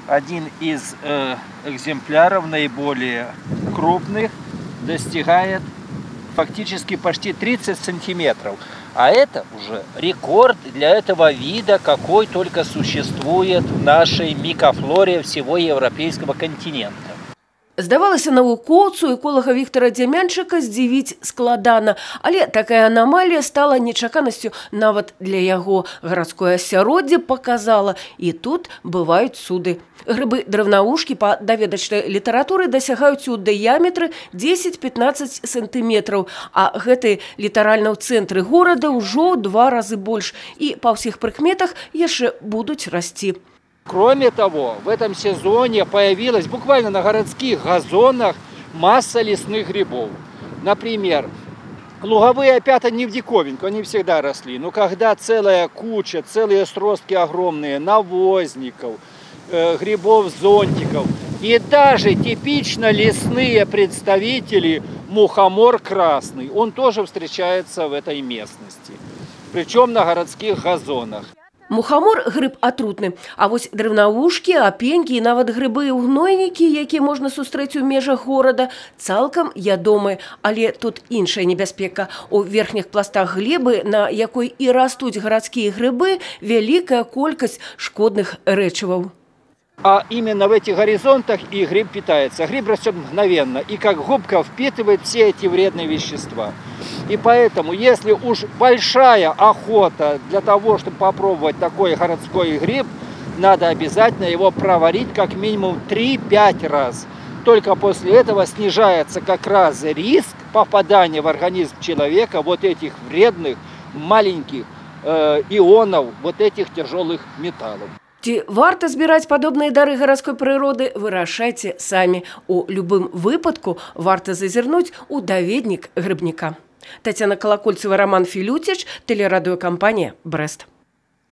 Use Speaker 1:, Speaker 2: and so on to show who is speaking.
Speaker 1: Один из экземпляров наиболее крупных достигает фактически почти 30 сантиметров. А это уже рекорд для этого вида, какой только существует в нашей микофлоре всего европейского континента.
Speaker 2: Здавалася, навукоўцу, эколага Віктара Дзямянчыка, здзівіць складана, але такая анамалія стала нечаканасцю нават для яго. Гарадское асяроддзе паказала, і тут бываюць цуды. Грыбы драўнавушкі па даведачнай літаратуры дасягаюць у дыяметры 10-15 сантыметраў, а гэты літаральна ў цэнтры горада ўжо ў два разы больш і па ўсіх прыкметах яшчэ будуць расці.
Speaker 1: Кроме того, в этом сезоне появилась буквально на городских газонах масса лесных грибов. Например, луговые опята не в диковинку, они всегда росли. Но когда целая куча, целые сростки огромные навозников, грибов-зонтиков и даже типично лесные представители мухомор красный, он тоже встречается в этой местности. Причем на городских газонах.
Speaker 2: Мухамор грыб атрутны, а вось драўнавушкі, апенькі і нават грыбы-гнойнікі, якія можна сустрэць у межах горада, цалкам ядомы. Але тут іншая небяспека. У верхніх пластах глебы, на якой і растуць гарадскія грыбы, вялікая колькасць шкодных рэчываў.
Speaker 1: А именно в этих горизонтах и гриб питается. Гриб растет мгновенно и как губка впитывает все эти вредные вещества. И поэтому, если уж большая охота для того, чтобы попробовать такой городской гриб, надо обязательно его проварить как минимум 3-5 раз. Только после этого снижается как раз риск попадания в организм человека вот этих вредных маленьких ионов, вот этих тяжелых металлов.
Speaker 2: Ці варта збіраць падобныя дары гарадской прыроды, вырашайце самі. У любым выпадку варта зазірнуць у даведнік грыбніка. Таццяна Калакольцева, Раман Філюціч, тэлерадыёкампанія «Брэст».